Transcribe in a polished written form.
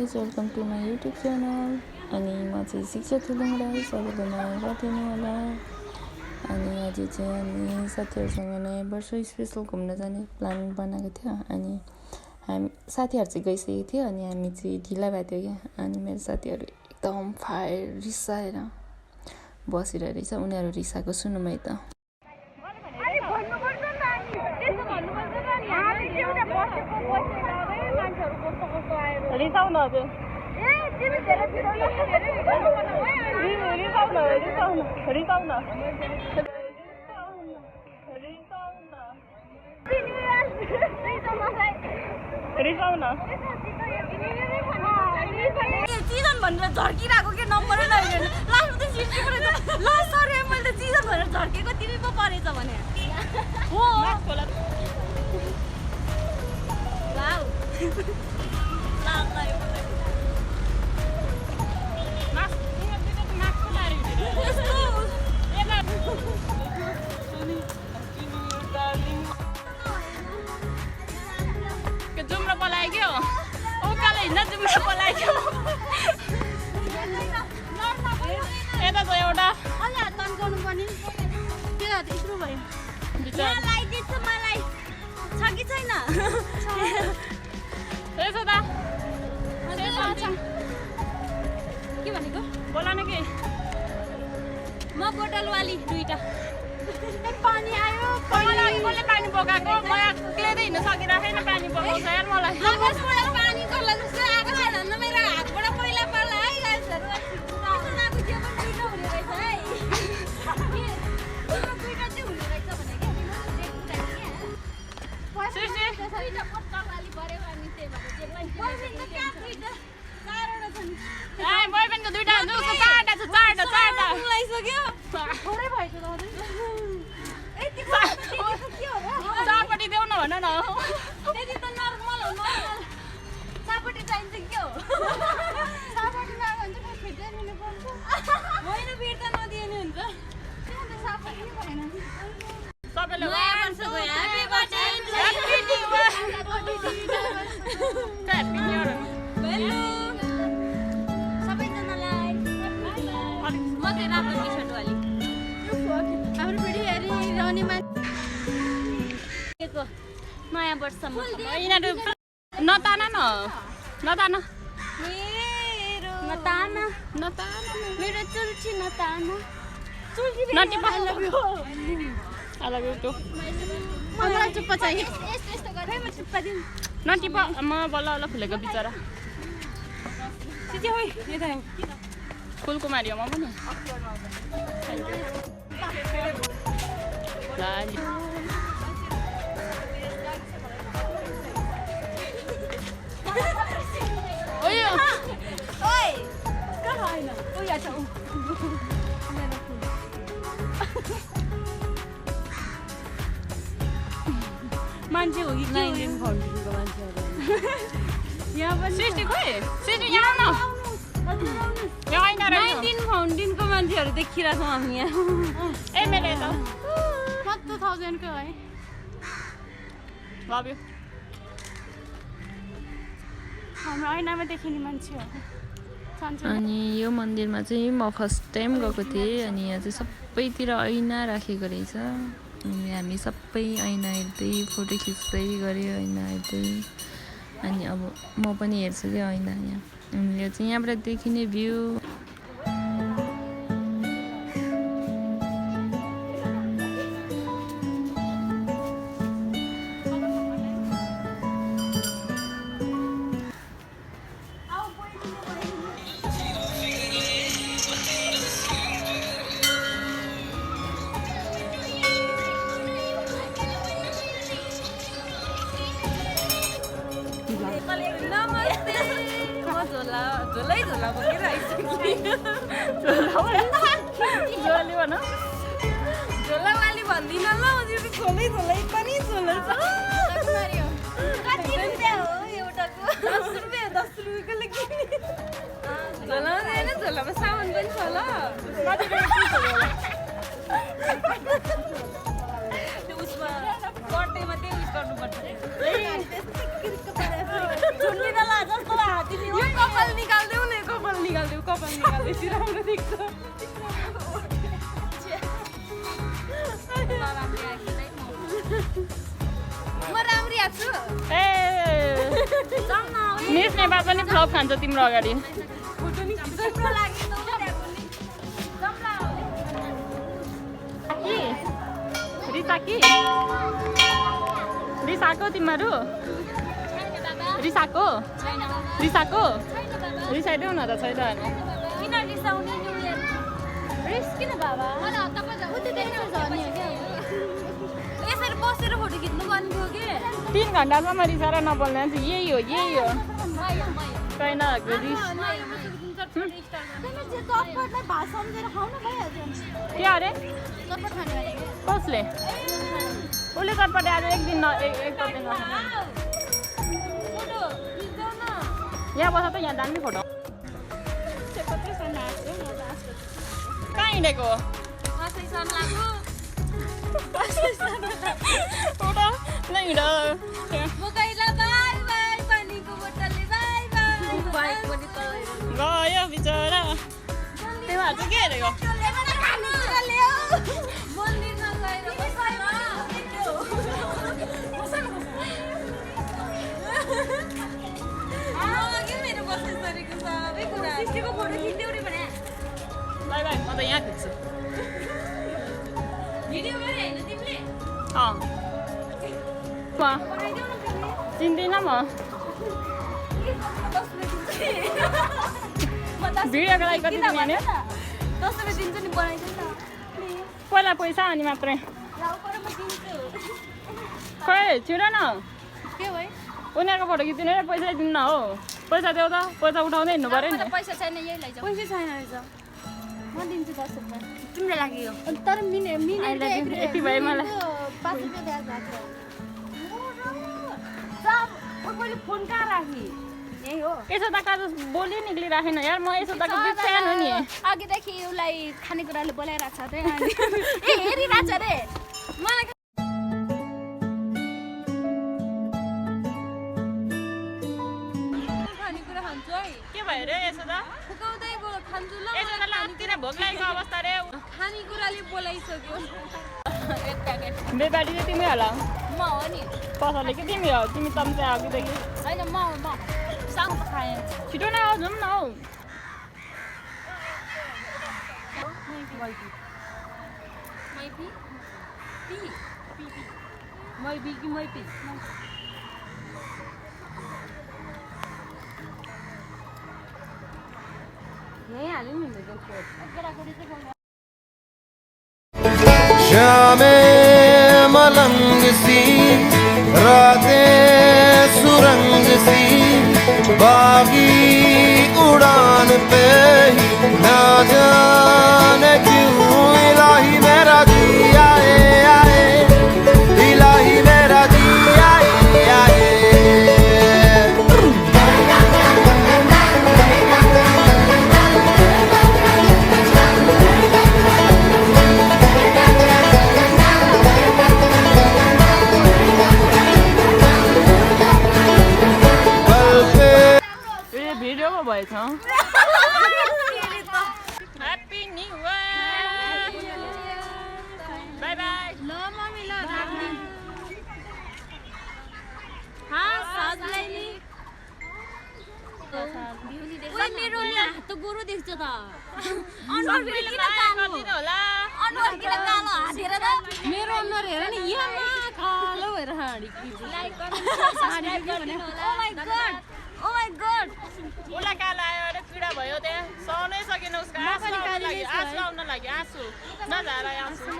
Guys, welcome to my YouTube channel. अनि म चाहिँ शिक्षा थुलुङ राई, सबैले मलाई गरिदिनु होला। अनि आज चाहिँ हामी साथीहरूसँग नयाँ वर्ष स्पेसल घुम्न जाने प्लान बनाएको थियो। अनि हामी साथीहरू चाहिँ गइसकेको थियो, अनि हामी चाहिँ ढिला भएको थियो क्या। अनि मेरो साथीहरू एकदम फायर रिसाएर बसिरहेको रहेछ। उनीहरू रिसाएको सुनौँ है त। रिसाउन हजुर चिजन भनेर झर्किरहेको के नम्बरै नहेरेर लास्टमा त सिफ्टी परेछ। ल सरी मैले त चिजन भनेर झर्केको तिमी पो परेछ भने हो। जुम्रो पलायो उकालो हिँड्दा जुम्रो पलायो। यता छ एउटा अलि हात तन्काउनु पर्ने के हात इस्रो भयो। लगाइदिन्छ मलाई छ कि छैन यसो त के भनेको बोला न के म बोतलवाली दुईटा पानी आयो। मलाई कसले पानी बोकाएको म एक्लै हिँड्न सकिरहेन। पानी बोकाउँछ यार मलाई। आकाशबाट पानी गर्ला जस्तो आएको छैन न मेरो हातबाट पहिला पर्ला है गाइसहरु। आएको जे पनि दुईटा हुने रहेछ है। तिम्रो दुईटा चाहिँ हुने रहेछ भने के दुईटा बोतलवाली पऱ्यो अनि त्यही भएर जे पनि बोयफ्रेन्ड त क्या दुईटा चारवटा छ नि। बोयफ्रेन्डको दुईटा हुन्छ उसको चारवटा छ। चारवटा लगाइसक्यो थोरै भएछ त यति के हो र चारपट्टि देऊ न भन न। त्यति त नर्मल हो नर्मल। चारपट्टि चाहिन्छ के हो चारपट्टि नभन्छ फेरि फिर्ता दिनु पर्छ। होइन फिर्ता नदिनु हुन्छ त्यो त चारपट्टि भएन। सबैले ह्यापी बर्थडे सबैजनालाई। म चाहिँ राम्रो टी सर्ट वाली हाम्रो फेरि हेरी रहने मान्छेको नयाँ वर्षमा यिनीहरू नतान न नतान मेरो चुल्ची नतान चुल्ची नटिप मलाई चुप्पा चाहियो। यस्तो गरे म चुप्पा दिनु नटिप म बल्ल बल्ल फुलेको बिचरा सिजे होइ यता फुलको मारियो म पनि लाली ओइ कहाँ हैन ओइ अच्छा मान्छे हो कि नाइन्टिन फाउन्डेनको मान्छेहरू यहाँ पनि सृष्टि खोइ सृष्टि यहाँ न यहाँ आइन र 19 फाउन्डेनको मान्छेहरू देखिरहेको छौँ हामी यहाँ। ए मेरो त 1000 को है लभ यु हाम्रो ऐनामा देखिने मान्छे हो। अनि यो मन्दिरमा चाहिँ म फर्स्ट टाइम गएको थिएँ। अनि यहाँ चाहिँ सबैतिर ऐना राखेको रहेछ। अनि हामी सबै ऐना हेर्दै फोटो खिच्दै गऱ्यो ऐना हेर्दै। अनि अब म पनि हेर्छु क्या ऐना यहाँ। अनि यो चाहिँ यहाँबाट देखिने भ्यू। नमस्ते म झोला झोलावाली भन्दिनँ ल झोलै पनि झोला छ। कति रुपियाँ हो एउटाको 10 रुपियाँको लागि झोला होइन झोलामा सामान पनि छ ल। उसमा बर्थडेमा त्यही उस गर्नुपर्छ। म राम्री आएको छु ए मिस नेपाल पनि फ्लप खान्छ तिम्रो अगाडि तिम्रो लागि त रिसाको तिमीहरू रिसाको रिसाइदेऊ न त छैन किन रिसाउने नि रिस किन बाबा उति देख्नुहुन्छ भने हो क्या यसरी बसेर फोटो खिच्नु भन्थ्यो कि 3 घन्टासम्म रिसाएर नबोल्ने यही हो छैन भात सम्झेर खाउनु भइहाल्छ के अरे चटपट खाने कसले उसले चटपटे आज एक दिन यहाँ बस्छ त यहाँ दामी फोटो कहाँ हिँडेको फोटो नै हिँड गयो बिचरा त्यो भएर चाहिँ के हेरेको बाई बाई म त यहाँ खिच्छु चिन्दिनँ म भिडियोको लागि कति दिन भन्यो 10 रुपियाँ दिन्छु नि बनाइदिनु न पहिला पैसा अनि मात्रै खै छिटो न के भयो उनीहरूको फोटो खिच्दिनु रे पैसा दिनु न हो पैसा देऊ त पैसा उठाउँदै हिँड्नु पऱ्यो नि पैसा छैन यही लैजाऊ पैसा छैन रहेछ म दिन्छु 10 रुपियाँ तिम्रो लागि हो तर यति भयो मलाई 5 रुपियाँ दिएर मैले फोन कहाँ राखी यही हो यसो त काज बोली निक्लिराखेन यार म यसो तक बिग फ्यान हो नि अघिदेखि उसलाई खानेकुराले बोलाइरहेको छ रे ए हेरिरहेछ रे मलाई खानेकुरा खान्छु है के भयो रे यसो त फुकाउँदै खान्छु ल यसो त लातिर भोक लागेको अवस्था रे खानेकुराले बोलाइसक्यो एक प्याकेट बेबारी चाहिँ तिमी होला म हो नि पसले कि तिमी हो तिमी तम्से अघिदेखि होइन म साङ त खाएँ छिटो न जाउँ न हौ यही हाल्यो नि शामे मलंग सी रातें सुरंग सी बागी उड़ान पे ही ना जाने क्यों इलाही मेरा जी आए आए इलाही मेरा जी आए आए भिडियोमा भएछ happy new year by by ल मम्मी ल राख्ने हाँ साजलाई नि ओइ मेरो हात त गोरो देख्छ त अनुहार किन कालो होला अनुहार किन कालो हातेर त मेरो अनुहार हेर नि यहाँ कालो भएर हाँडी लाइक गर्नु सब्स्क्राइब गर्नु होला ओ माय गॉड उसलाई कालो आयो अरे पीडा भयो त्यहाँ सहनै सकेन उसको आँसु आउन लाग्यो आँसु नजारा आँसु